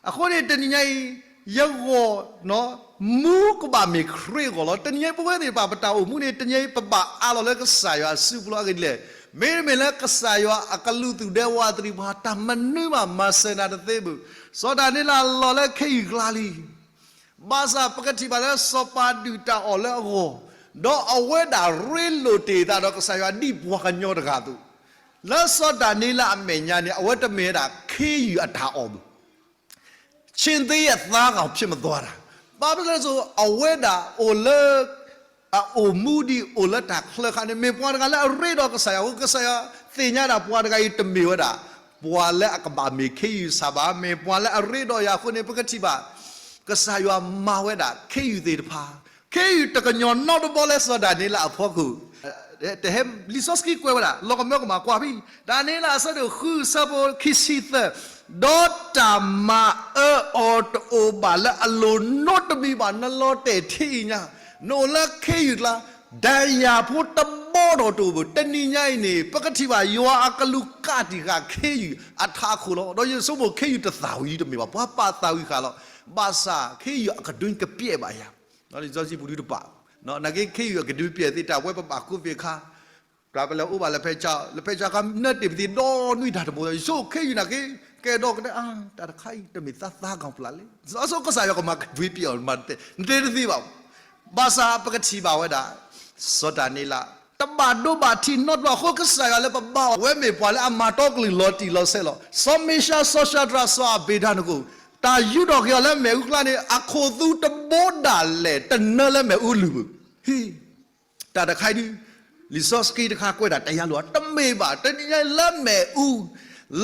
အဃိန့ၣ် တနံၤညါအံၤ ယဂီၢ် မူကဘၣ်မ့ၢ်ခရံာ်အဂီၢ်လီၤ. တနံၤညါအံၤ ပဝဲသ့ၣ်တဖၣ် ပတၢ်အိၣ်မူန့ၣ် တနံၤညါအံၤ ပဘၣ်အးလီၤလၢကစၢ်ယွၤအစုပူၤလီၤ. အဂ့ၢ်ဒ်လဲၣ်, မ့တမ့ၢ်လၢကစၢ်ယွၤအကလူးသူၣ်ဒဲဝးတရံးပှၤ တၢ်မနုၤမးမၤစၢၤနၤတသ့ဘၣ်. စီၤဒၤနံးလးလီၤလၢခ့ယုၢ်ကျါလံ ဘၣ်ဆၣ်ပကထံၣ်ဘၣ်လၢစီၤပၤဒုၣ်တၢ်အီၣ်လၢအဂီၢ်, ဒီးအဝဲဒၣ်ရ့လိာ်တ့ၢ်အသးဒီးကစၢ်ယွၤဒ်ပှၤကညီတဂၤအသိး, လၢစီၤဒၤနံးလးအမဲာ်ညါန့ၣ် အဝဲတမ့ၢ်ဝဲဒၣ်ခ့ယုၢ်အတၢ်အီၣ်ဘၣ် ဆ့ၣ်သ့အသါကီၢ်ဖျ့မသွါတၢ်, ဘၣ်မနုၤလဲၣ်စိ အဝဲဒၣ်အိၣ်လၢ အအိၣ်မူဒ်အိၣ်လၢတၢ်ချၢအခါန့ၣ် မ့ၢ်ပှၤတဂၤလၢအရ့ဒီးကစၢ်ယွၤအဃိ ကစၢ်ယွၤသ့ၣ်ညါဒၣ်ပှၤတဂၤအံၤတမ့ၢ်ဝဲဒၣ် ပှၤလၢအကဘၣ်မ့ၢ်ခ့ယုၢ်စၢ်ဘၣ်, မ့ၢ်ပှၤလၢအရ့ဒီးယၤအဃိန့ၣ် ပကထံၣ်ဘၣ် ကစၢ်ယွၤမၤဝဲဒၣ်ခ့ယုၢ်သ့ၣ်တဖၣ်, ခ့ယုၢ်တကညီၤနီတဘီလၢစီၤဒၤနံးလးအဖီခိၣ် တဟဲ လံာ်စီဆှံကွဲးဝဲဒၣ် လီၤကမၢကမၣ်ကွၢ်ဖဲ ဒၤနံးလးအဆၢဒိၣ်ဃုအဆၢဖိခံဆံသၢ, ဒီးတၢ်မၤအၢအီၤတအိၣ်ဘၣ်လၢအလိၤနီတမံၤဘၣ်. နလီၤတဲာ်ထံအံၤညါ, နအိၣ်လၢခ့ယုၢ်ကျါ, ဒဏ်ရာဖိတဘီဒီးတအိၣ်ဘၣ်. တနံၤညါအံၤန့ၣ် ပကထံၣ်ဘၣ်ယွၤအကလူးကးတံာ်ဃာ်ခ့ယုၢ်အထးခိၣ်လီၤ. ဒီးယဆိကမိၣ်ခ့ယုၢ်တသၣ်ဝံၤတမ့ၢ်ဘၣ်, ပှၤပာ်သၣ်ဝံၤဃာ်လီၤ. ဘၣ်ဆၣ်ခ့ယုၢ်အကဒွံကပျဲၢ်ဘၣ်ယၤ လံာ်စီဆှံပူၤဒုတပာ်, နာ်က့ခ့ယုၢ်အကဒွံကပျဲၢ်သ့ၣ်တၢ်ဝဲပဘၣ်ကိးပ့ၤခါ, တၢ်ပလဲၤအိၣ်ဘၣ်လၢဖဲကၠီ, လၢဖဲကၠီခါနၢတ့ၢ်ပသံဒီနွံတၢ်တဘိ, ယဆိကမိၣ်ခ့ယုၢ်နာ်က့, ကဲဒီးကတဲအါ, တၢ်တခါအံၤ တမ့ၢ်သးသါကီၢ်ပျၢ်လဲၣ်. စီၤကစၢ်ယွၤကမၤကဒွံကပျဲၢ်အီၤ, နတဲတသ့ဘၣ်. ဘၣ်ဆၣ်ပကထံၣ်ဘၣ်ဝဲဒၣ် စီၤဒၤနံးလး တဘၣ်ဒိဘၣ်ထံးနီတဘျီအဃိ ကစၢ်ယွၤလၢပဘါအီၤ အဝဲမ့ၢ်ပှၤလၢအမၤတီကလုၢ်လီၤတံၢ်လီၤဆဲးလီၤ. စီၤမ့ၡးရှး စီၤၡၤဒြး စီၤအဘ့းနကိၤ, တၢ်ယူးထီၣ်က့ၤအီၤလၢမ့ၣ်အူကျါန့ၣ် အခိၣ်သူတဘိဒၣ်လဲာ် တနၢလၢမ့ၣ်အူလုၢ်ဘၣ်. ဟ့ၣ် တၢ်တခါအံၤဒုး လံာ်စီဆှံတခါကွဲးဒၣ်တယါလိၤ တမ့ၢ်ဘၣ်. တနံၤညါအံၤလၢမ့ၣ်အူ,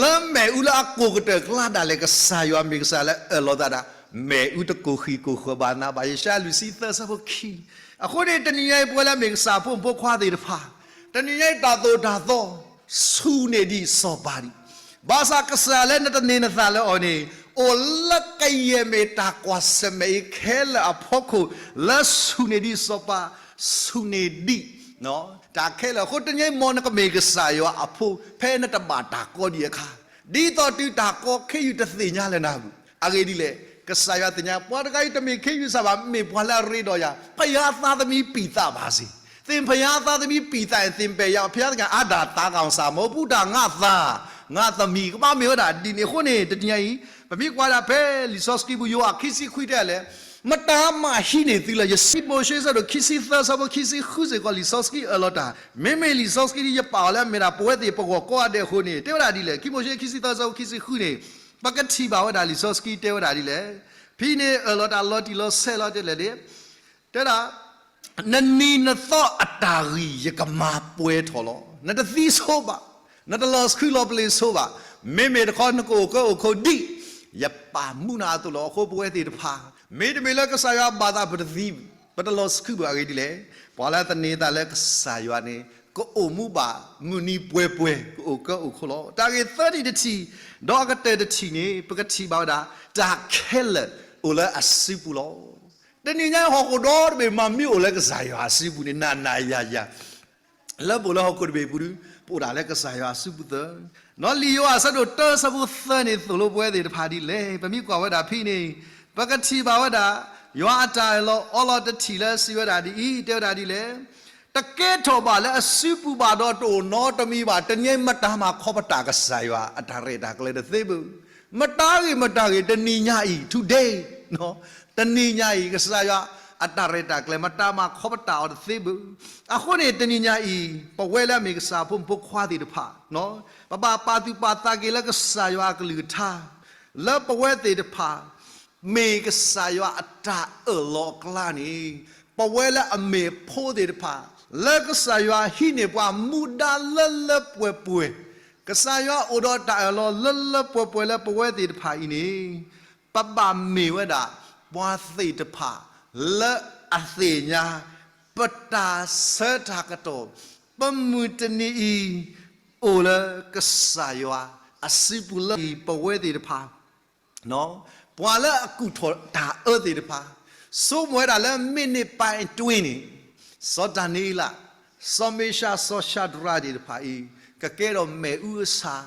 လၢမ့ၣ်အူလၢအကိၢ်ကတၢၢ်ကျါဒၣ်လဲာ် ကစၢ်ယွၤမ့ၢ်ကစၢ်လၢအၢၣ်လီၤသးဒၣ်, မ့ၣ်အူတကိၢ်ဃံးကိၢ်ဃၢၤဘၣ်နၤဘၣ်. ယၡါယၤလွံၢ်ဆံသၢဆၢဖိခံ. အဃိန့ၣ် တနံၤညါအံၤ ပဝဲလၢမ့ၢ်ကစၢ်ဖိမုၣ်ဖိခွါသ့ၣ်တဖၣ်, တနံၤညါအံၤတၢ်သိၣ်တၢ်သီ ဆူၣ်န့ၢ်ဒံးစီၤပၤဒံး. ဘၣ်ဆၣ်ကစၢ်လၢနတန့ၢ်နသးလၢအီၤန့ၣ် အိၣ်လၢကယဲၢ်မ့ၢ်တၢ်ကွၢ်ဆၢၣ်မဲာ်အံၤခဲလၢာ်အဖီခိၣ် လၢဆူၣ်န့ၢ်ဒံးစီၤပၤ, ဆူၣ်န့ၢ်ဒံး တၢ်ခဲလၢာ်အဃိ တနံၤညါအံၤ မ်နကမ့ၢ်ကစၢ်ယွၤအဖိ ဖဲနတဘၣ်တၢ်ကီဒံးအခါ, ဒ်သိးတုၤတၢ်ကီခ့ယုၢ်တသ့ၣ်ညါလၢနၤဘၣ်. အဂ့ၢ်ဒ်လဲၣ်, ကစၢ်ယွၤသ့ၣ်ညါ ပှၤတဂၤအံၤတမ့ၢ်ခ့ယုၢ်စၢ်ဘၣ်, မ့ၢ်ပှၤလၢအရ့ဒီးယၤ, ဘုရားသားသမီးပိသးပါစေ, သင်ဘုရားသားသမီးပိသးရင် သင်ဘယ်ရောက်, ဘုရားသခင် အါတၢ်သးကီၢ်စၢ် မ့ၢ်ပူၤတၢ် ငါ့သား, ငါ့သမီး, ကဘၣ်မ့ၢ်ဝဲဒၣ်ဒ်န့ၣ်အဃိန့ၣ် တနံၤညါအံၤ ပမ့ၢ်ကွၢ်ဒၣ်ဖဲလံာ်စီဆှံပူၤ ယိၤဟၣ်ခံဆံခွံတဲလဲၣ်, မတၤမးဟံးန့ၢ်သုလၢယစုပူၤ, မိၤၡ့အဆၢဒိၣ်ခံဆံသၢဆၢဖိခံဆံဃုစ့ၢ်ကီး လံာ်စီဆှံအၢၣ်လီၤတၢ်, မ့မ့ၢ်လံာ်စီဆှံဒ်ယပာ်အီၤလၢအမ့ၢ်ဒၣ်ပဝဲသ့ၣ်ပဂီၢ်ကိးဂၤဒဲးအဃိန့ၣ် တဲဝဲဒၣ်ဒ်လဲၣ်, ခံမိၤၡ့ခံဆံသၢဆၢဖိခံဆံဃုန့ၣ် ပကထံၣ်ဘၣ်ဝဲဒၣ်လံာ်စီဆှံတဲဝဲဒၣ်ဒ်လဲၣ်, ဖဲန့ၣ်အၢၣ်လီၤတၢ်လီၤတံၢ်လီၤဆဲးလီၤတဲလဲၣ်န့ၣ် တဲဒၣ် နနံၤနသီအတၢ်ဂံၢ်ယကမၤပှဲၤထီၣ်လီၤ. နတသံဆိဘၣ်, နတလီၤဆှုလီၤပလ့ၤဆိဘၣ်. မ့မ့ၢ်တခီနကအိၣ်ကၢအိၣ်ခိးဒ်ယပာ်မူနၤအသိးလီၤ. အဃိပဝဲသ့ၣ်တဖၣ် မ့တမ့ၢ်လၢကစၢ်ယွၤဘၣ်သးပတသံ, ပတလီၤဆှုဘၣ်အဂ့ၢ်ဒ်လဲၣ်, ပှၤလၢသန့ၤသးလၢကစၢ်ယွၤန့ၣ် ကအိၣ်မူဘၣ်မုၢ်နံၤပှဲၤပှဲၤ ကအိၣ်ကၢအိၣ်ခိးလီၤ. တၢ်ဂ့ၢ်သၢထံၣ်တထံၣ်, ဒီးအကတၢၢ်တထံၣ်န့ၣ် ပကထံၣ်ဘၣ်ဝဲဒၣ် တၢ်ခဲလၢာ်အိၣ်လၢအစုပူၤလီၤ. တနံၤညါဟီၣ်ခိၣ်ဒီတဘ့ၣ်မးမ့ၢ်အိၣ်လၢကစၢ်ယွၤအစုပူၤန့ၣ် နၤနၤယၤယၤ လၢပအိၣ်လၢဟီၣ်ခိၣ်တဘ့ၣ်ပူၤဒုး ပအိၣ်ဒၣ်လၢကစၢ်ယွၤအစုပူၤသၢ. ဒီးလံာ်ယိၤဟၣ်အဆၢဒိၣ်တၢဆၢဖိသၢန့ၣ်သိၣ်လိပဝဲသ့ၣ်တဖၣ်ဒ်လဲၣ်, ပမ့ၢ်ကွၢ်ဝဲဒၣ်ဖဲန့ၣ် ပကထံၣ်ဘၣ်ဝဲဒၣ် ယွၤအတၢ်အၢၣ်လီၤအီလီၤတထံၣ်လၢစံးဝဲဒၣ်ဒ်အံၤ, တဲဝဲဒၣ်ဒ်လဲၣ်, တကဲထီၣ်ဘၣ်လၢအစုပူၤဘၣ်ဒီးတအိၣ်နီတမံၤဘၣ်. တနံၤညါအံၤမတၤမၤခီပတာ်ကစၢ်ယွၤအတၢ်ရဲၣ်တၢ်ကျဲၤတသ့ဘၣ်. မတၤဂ့ၤမတၤဂ့ၤ တနံၤညါအံၤ today တနံၤညါအံၤ ကစၢ်ယွၤအတၢ်ရဲၣ်တၢ်ကျဲၤ မတၤမၤခီပတာ်အီၤတသ့ဘၣ်. အဃိန့ၣ် တနံၤညါအံၤ ပဝဲလၢအမ့ၢ်ကစၢ်ဖိမုၣ်ဖိခွါသ့ၣ်တဖၣ် ပဘၣ်ပာ်သူၣ်ပာ်သးက့ၤလၢကစၢ်ယွၤအကလုၢ်ကထါ လၢပဝဲသ့ၣ်တဖၣ် မ့ၢ်ကစၢ်ယွၤအတၢ်အၢၣ်လီၤအကျါန့ၣ် ပဝဲလၢအမ့ၢ်ဖိသ့ၣ်တဖၣ် လၢကစၢ်ယွၤဟံးန့ၢ်ပှၤမူဒါလၢလၢပှဲၤပှဲၤ, ကစၢ်ယွၤအိၣ်ဒီးတၢ်အၢၣ်လီၤလၢလၢပှဲၤပှဲၤလၢပဝဲသ့ၣ်တဖၣ်အံၤန့ၣ် ပဘၣ်မ့ၢ်ဝဲဒၣ် ပှၤသ့ၣ်တဖၣ် လၢအသ့ၣ်ညါ ပတၢ်ဆၢတၢ်ကတီၢ် ပမုၢ်တနံၤအံၤ အိၣ်လၢကစၢ်ယွၤအစုပူၤလၢအံၤ ပဝဲသ့ၣ်တဖၣ် ပှၤလၢအကူၣ်ထီၣ်တၢ်အၢသ့ၣ်တဖၣ် ဆိကမိၣ်ဝဲဒၣ်လၢမ့ၢ်နံၣ်ပၢၢ်တွ့န့ၣ် စီၤဒၤနံးယ့လး, စီၤမ့ၡး, စီၤၡၤဒြးသ့ၣ်တဖၣ်အံၤ ကကဲထီၣ်မ့ၣ်အူအဆၣ်,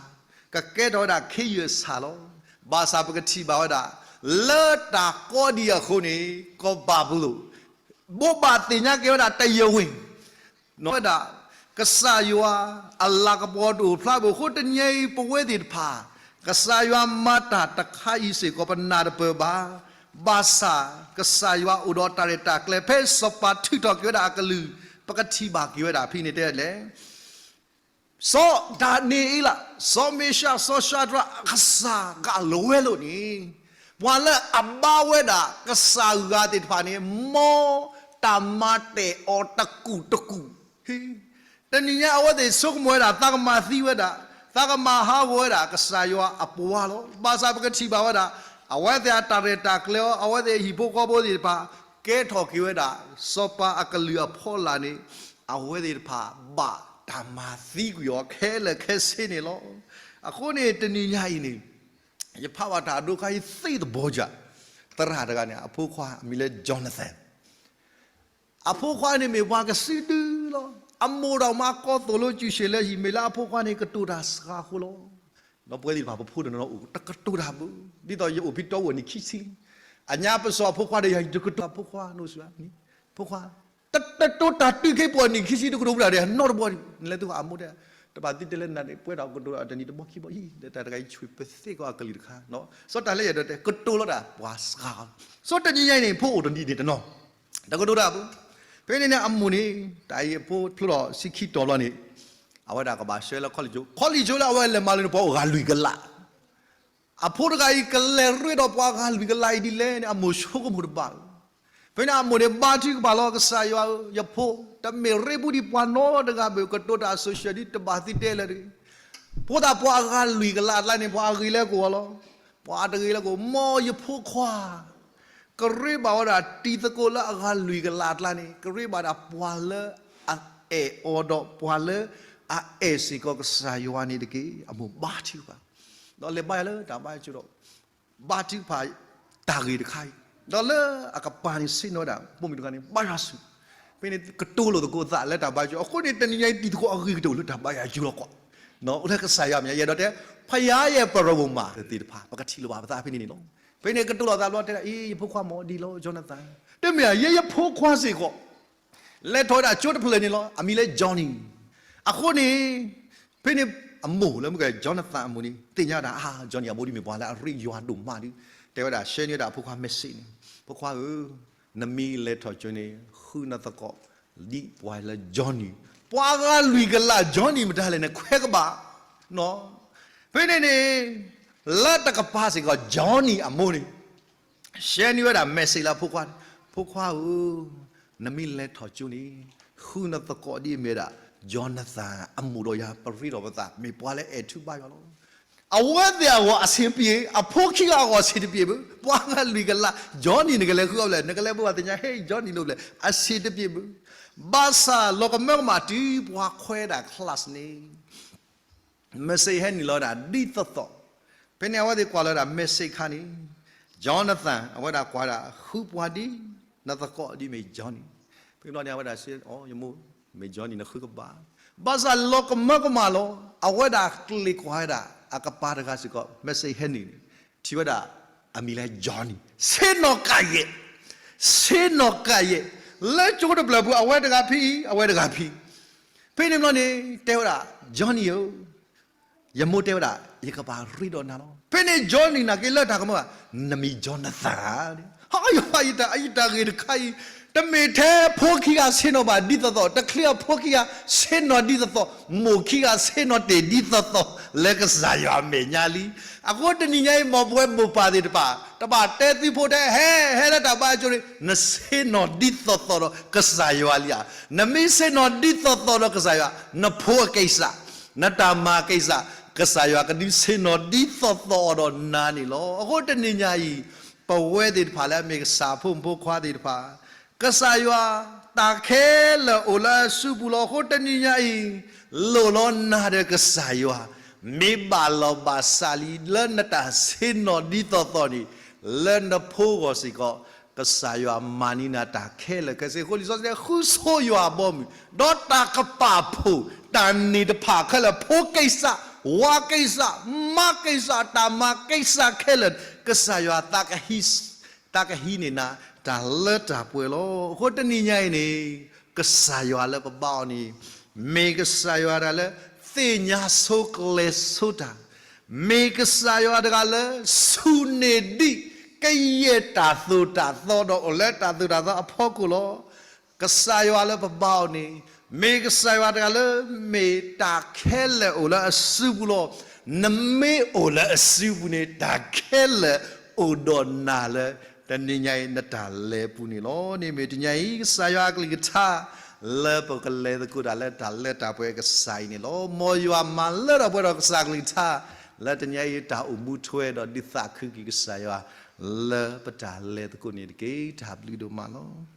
ကကဲထီၣ်ဝဲဒၣ်ခ့ယုၢ်အဆၣ်လီၤ. ဘၣ်ဆၣ်ပကထံၣ်ဘၣ်ဝဲဒၣ် လၢတၢ်ကီဒံးအဃိန့ၣ် ကီၢ်ဘၤဘူလိၣ် ဘိးဘၣ်သ့ၣ်ညါက့ၤဝဲဒၣ် တရားဝင် ဝဲဒၣ် ကစၢ်ယွၤအလၤကပီၤတအိၣ်ဖျါဘၣ်အဃိ တနံၤအံၤ ပဝဲသ့ၣ်တဖၣ် ကစၢ်ယွၤမၤတၢ်တခါအံၤစ့ၢ်ကီး ပနၢ်တပၢၢ်ဘၣ်. ဘၣ်ဆၣ် ကစၢ်ယွၤအိၣ်ဒီးတၢ်ရဲၣ်တၢ်ကျဲၤ ဖဲစီၤပၤထုးထီၣ်က့ၤဝဲဒၣ်အကလုၢ် ပကထံၣ်ဘၣ်က့ၤဝဲဒၣ်ဖဲန့ၣ်တဲလဲၣ် စီၤဒၤနံးအ့လး, စီၤမ့ၡး, စီၤၡၤဒြး, ကစၢ်ဂၤလီၤဝဲလိာ်န့ၣ်, ပှၤလၢအဘါဝဲဒၣ်ကစၢ်ဂၤသ့ၣ်တဖၣ်န့ၣ် မ်တၢ်မၤတ့ၢ်အီၤတကူာ်တကူာ်, တနံၤညါအဝဲသ့ၣ်ဆိကမိၣ်ဝဲဒၣ် သးကမၤသံဝဲဒၣ်, သးကမၤဟးဂီၤဝဲဒၣ် ကစၢ်ယွၤအပှၤလီၤ. ဘၣ်ဆၣ်ပကထံၣ်ဘၣ်ဝဲဒၣ် အဝဲသ့ၣ်အတၢ်ရဲၣ်တၢ်ကျဲၤအီၤ, အဝဲသ့ၣ်အဟံၣ်ဖိဃီဖိသ့ၣ်တဖၣ် ကဲထီၣ်က့ၤဝဲဒၣ် စီၤပၤအကလုၢ်အဖီလာ်န့ၣ် အဝဲသ့ၣ်တဖၣ်ဘၣ်တၢ်မၤသံကွံာ်အီၤခဲလၢာ်ခဲဆ့န့ၣ်လီၤ. အဃိန့ၣ် တနံၤညါအံၤန့ၣ် ယဖးဘၣ်တၢ်အဒိခါအံၤသ့သဘီကၢ်, သရၣ်တဂၤန့ၣ် အဖိခွါအမံၤလၢ Jonathan, အဖိခွါန့ၣ်မ့ၢ်ပှၤကစုဒုလီၤ. အမိၢ်ဒီးမါကိးသိၣ်လိကၠူၣ်ၡ့ၣ်လၢဟံၣ် မ့ၢ်လၢအဖိခွါန့ၣ် ကတိၤတၢ်စှၤအဃိလီၤ. ဒီးပဝဲသ့ၣ်တဖၣ် ပဖိတနီၤနီၤအိၣ် တကတိၤတၢ်ဘၣ်, ဒ်သိးယအိၣ်ဖဲတီအိၣ်နံၣ်ခံဆံ, အညါပစီၤအဖိခွါဒီးယၤ ယတကတိၤအဖိခွါ နိၣ်စှၤ, ဖိခွါ, တတိၤတၢ်တုၤခဲပှၤနံၣ်ခံဆံ တကတိၤဘူးတၢ်ဒီး နီတဘီ, နလဲၤသူအမိၢ်တဲ, တဘၣ်သံတဲလၢနၤန့ၣ် ပှဲၤဒီးကတိၤတနံၣ်တဘီခံဘီအံၤ ဒီးတၢ်တဂၤအံၤ ဆွံပသ့ကီးအကလုၢ်တခါ, စီၤတၢ်လၢယၤဒီးတဲ ကတိၤလီၤတၢ်ပှၤစှၤ, စီၤတနံၤညါအံၤန့ၣ် ဖိအိၣ်တနံၣ်န့ၣ်တနီၤ, တကတိၤတၢ်ဘၣ်, ဖဲန့ၣ်န့ၣ် အမိၢ်န့ၣ် တၢ်အံၤအဖိဖျိထီၣ်ဆံခံတီၤဘျီန့ၣ် အဝဲဒၣ်ကဘၣ်ဆှၢလၢ college, college လၢအဝဲလဲၤမၤလၢန့ၣ် ပှၤအိၣ်ဂၤလွံၢ်ကလး အဖိတဂၤအံၤ ကလဲၤရ့ဒီးပှၤဂၤလွံၢ်ကလးအံၤဒ်လဲၣ်န့ၣ် အမိၢ်ဆိကမိၣ်တဘၣ်, ဖဲန့ၣ်အမိၢ်န့ၣ် ဘါထုကဖၣ်လီၤ ကစၢ်ယွၤဧၢ, ယဖိ တမ့ၢ်ရ့ဘူးဒံးပှၤနီတဂၤဘၣ်, ကတိၤတၢ် social ဒ်တဘၣ်သံတဲလၢၤတဂ့ၤ, ဖိသၣ်ပှၤအဂၤလွံၢ်ကလးအကျါန့ၣ် ပှၤအဂ့ၤလၢကအိၣ်လီၤ, ပှၤအတဂ့ၤလၢကအိၣ်, မ်ယဖိခွါ ကရ့ဘၣ်ဝဲဒၣ်တံၤသကိးလၢအဂၤလွံၢ်ကလးအကျါန့ၣ် ကရ့ဘၣ်ဒၣ်ပှၤလၢအအဲၣ်အီၤဒီးပှၤလၢအအဲၣ်စ့ၢ်ကီးကစၢ်ယွၤန့ၣ်တက့ၢ်. အမိၢ်ဘါထုကဖၣ်, ဒီးလဲၤဘါယွၤလၢတၢ်ဘါယွၤကၠိဒီး ဘါထုကဖၣ်တၢ်ဂ့ၤတခါအံၤ, ဒီးလၢအကပၤန့ၣ်ဆ့ၣ်နီၤဝဲဒၣ် ပိာ်မုၣ်တဂၤန့ၣ် ဘါယွၤဆူၣ်, ဖဲန့ၣ်ကတိၤလိာ်သကိးသးလၢတၢ်ဘါယွၤကၠိ, အဃိန့ၣ် တနံၤညါအံၤတံၤသကိးအဂ့ၤကတၢၢ်လၢတၢ်ဘါယွၤကၠိလီၤကွၢ်, လၢကစၢ်ယွၤမဲာ်ညါ ယဲဒီးတဲ ဖယါယဲပရဝိၣ်မးသ့ၣ်တဖၣ် ပကထံၣ်လိာ်ဘၣ်ပသးဖဲန့ၣ်န့ၣ်လီၤ. ဖဲန့ၣ်ကတိၤလိာ်သးဘျီတဲဒၣ် အ့ ယဖိခွါမ့ၢ်ဒ်လီၤ Jonathan, တမ့ၢ်ဧါ ယဲယဖိခွါစ့ၢ်ကီး လဲၤထီၣ်ဝဲဒၣ်ကၠိတဖျၢၣ်န့ၣ်လီၤ, အမံၤလၢ Johnny, အဃိန့ၣ် ဖဲန့ၣ်အမိၢ်လၢမ့ၢ်ကဲ Jonathan အမိၢ်န့ၣ် သ့ၣ်ညါဝဲဒၣ် အါ Johnny အမိၢ်ဒ်မ့ၢ်ပှၤလၢအရ့ယွၤဒိၣ်မးဒီး တဲဝဲဒၣ် share န့ၢ်ဝဲဒၣ်အဖိခွါ message န့ၣ်, ဖိခွါဧၢ, နမံၤလဲၤထီၣ်ကၠိန့ၣ် ဃုနသကိး ဒ်ပှၤလၢ Johnny, ပှၤဂၤလွံၢ်ကလး Johnny မတၤလဲၣ် နခွဲးကဘၣ်, ဖဲန့ၣ်န့ၣ် လၢတကပၤစ့ၢ်ကီး Johnny အမိၢ်န့ၣ် share န့ၢ်ဝဲဒၣ် message လၢအဖိခွါ, ဖိခွါဧၢ, နမံၤလဲၤထီၣ်ကၠိန့ၣ် ဃုနသကိးဒ်အမ့ၢ်ဒၣ် Jonathan အမိၢ်ဒီးယၤ ပရ့ဒီးပသး မ့ၢ်ပှၤလၢအဲၣ်ထူဘါယွၤလီၤ. အဝဲသ့ၣ်အဂီၢ်အဆင်ပြေ, အဖိခံဂၤအဂီၢ်အဆင်တပြေဘၣ်, ပှၤဂၤလွံၢ်ကလး Johnny နကလဲၤဃုအီၤဖဲလဲၣ်, နကလဲၤဘိးဘၣ်သ့ၣ်ညါ ဟဲ Johnny လီၤဖဲလဲၣ်, အဆင်တပြေဘၣ်. ဘၣ်ဆၣ်လီၤကမၢကမၣ်တုၤပှၤခွဲးဒၣ် class န့ၣ် message ဟဲနုာ်လီၤဝဲဒၣ်ဒ်သိးသိး, ဖဲန့ၣ်အဝဲသ့ၣ်ကွၢ်လီၤဝဲဒၣ် message ခါန့ၣ် Jonathan အဝဲဒၣ်ကွၢ်ဒၣ် ဃုပှၤဒ်နသကိးဒ်မ့ၢ် Johnny, ဖဲဘျီန့ၣ် အဝဲဒၣ်စံး အိ ယမိၢ်, မ့ၢ် Johnny နဃုကဘၣ်. ဘၣ်ဆၣ်လီၤကမၢကမၣ်လီၤ, အဝဲဒၣ်ကျ့ၤကွၢ်ဝဲဒၣ် အကပၤတဂၤစ့ၢ်ကီး message ဟဲနုာ်န့ၣ် ထံၣ်ဝဲဒၣ် အမံၤလၢ Johnny, ဆ့ၣ်နီၤကးယဲၢ်, ဆ့ၣ်နီၤကးယဲၢ်, လၢကၠိတဖျၢၣ်ပူၤ အဝဲတဂၤဖဲအံၤ အဝဲတဂၤဖဲအံၤ, ဖဲန့ၣ်ဘျီန့ၣ် တဲဝဲဒၣ် Johnny ဧၢ, ယမိၢ်တဲဝဲဒၣ် ယကဘၣ်ရ့ဒီးနၤလီၤ. ဖဲန့ၣ် Johnny နာ်က့လၢတၢ်ကမၣ်ဘၣ်, နမံၤ Jonathan ဧါ, ဟါယွၤ ယတၢ်ဂ့ၤတခါအံၤ, တမ့ၢ်ထဲဖိခံဂၤဆ့ၣ်နီၤဘၣ်ဒ်သိးသိး, တချုးအဖိခံဂၤဆ့ၣ်နီၤဒ်သိးသိး, မိၢ်ခံဂၤဆ့ၣ်နီၤတ့ၢ်ဒ်သိးသိး လၢကစၢ်ယွၤအမဲာ်ညါလံ. အဃိတနံၤညါအံၤ မ်ပဝဲမိၢ်ပၢ်သ့ၣ်တဖၣ် တဘၣ်တဲသုဖိထဲ ဟဲ ဟဲလၢတၢ်ဘါယွၤကၠိန့ၣ် နဆ့ၣ်နီၤဒ်သိးသိးဒီးကစၢ်ယွၤလံဧါ. နမ့ၢ်ဆ့ၣ်နီၤဒ်သိးသိးဒီးကစၢ်ယွၤ, နဖိအကံၢ်စၢ်, နတၢ်မၤအကံၢ်စၢ်, ကစၢ်ယွၤကဒုးဆ့ၣ်နီၤဒ်သိးသိးအီၤဒီးနၤန့ၣ်လီၤ. အဃိတနံၤညါအံၤ ပဝဲသ့ၣ်တဖၣ်လၢအမ့ၢ်ကစၢ်ဖိမုၣ်ဖိခွါသ့ၣ်တဖၣ်, ကစၢ်ယွၤ တၢ်ခဲလၢာ်အိၣ်လၢအစုပူၤလီၤ. အဃိတနံၤညါအံၤ လိၣ်လီၤနၤဒီးကစၢ်ယွၤ, မ့ၢ်ဘၣ်လီၤဘၣ်စးလံ လၢနတၢ်ဆ့ၣ်နီၤဒ်သိးသိးန့ၣ်, လၢနဖိဂီၢ်စ့ၢ်ကီး ကစၢ်ယွၤမၤန့ၢ်နၤတၢ်ခဲလၢာ်ခဲဆ့အဃိ လံာ်စီဆှံတဲ ဃုဆိယွၤအဘီအမုၢ်, ဒီးတၢ်ကပာ်ဖှိၣ်တၢ်န့ၢ်တဖၣ်ခဲလၢာ် ဖိကံၢ်စၢ် ဝါကိစ္စ, မါကိစ္စ, တၢ်မၤကိစ္စခဲလၢာ် ကစၢ်ယွၤ သးကဟံးန့ၢ်နၤ တၢ်လၢတၢ်ပှဲၤလီၤ. အဃိတနံၤညါအံၤန့ၣ် ကစၢ်ယွၤလၢပဘါအီၤန့ၣ် မ့ၢ်ကစၢ်ယွၤတဂၤလၢ သ့ၣ်ညါဆိကျဲၤဆိတၢ်, မ့ၢ်ကစၢ်ယွၤတဂၤလၢ ဆူၣ်န့ၢ်ဒံး ကယဲၢ်တၢ်သိၣ်တၢ်သီဒီးအိၣ်လၢတၢ်သိၣ်တၢ်သီအဖီခိၣ်လီၤ. ကစၢ်ယွၤလၢပဘါအီၤန့ၣ် မ့ၢ်ကစၢ်ယွၤတဂၤလၢ မ့ၢ်တၢ်ခဲလၢာ်အိၣ်လၢအစုပူၤလီၤ. နမ့ၢ်အိၣ်လၢအစုပူၤန့ၣ် တၢ်ခဲလၢာ်အိၣ်ဒီးနၤလၢ တနံၤညါအံၤ နတၢ်လဲၤပူၤန့ၣ်လီၤ. န့ၣ်မ့ၢ်တနံၤညါအံၤ ကစၢ်ယွၤအကလုၢ်ကထါ လၢပကလဲၤသကိးတၢ်လၢတၢ်လၢတၢ်ပှဲၤအကစၢ်အံၤန့ၣ်လီၤ. မ်ယွၤမၤလၢထီၣ်ပှဲၤထီၣ်ကစၢ်အကလုၢ်ကထါ လၢတနံၤညါအံၤ တၢ်အိၣ်မူထွဲဒီးဒုးသးခုက့ၤကစၢ်ယွၤ လၢပတၢ်လဲၤသကိးန့ၣ်တက့ၢ်. တၢ်ဘျုးဒိၣ်မးလီၤ.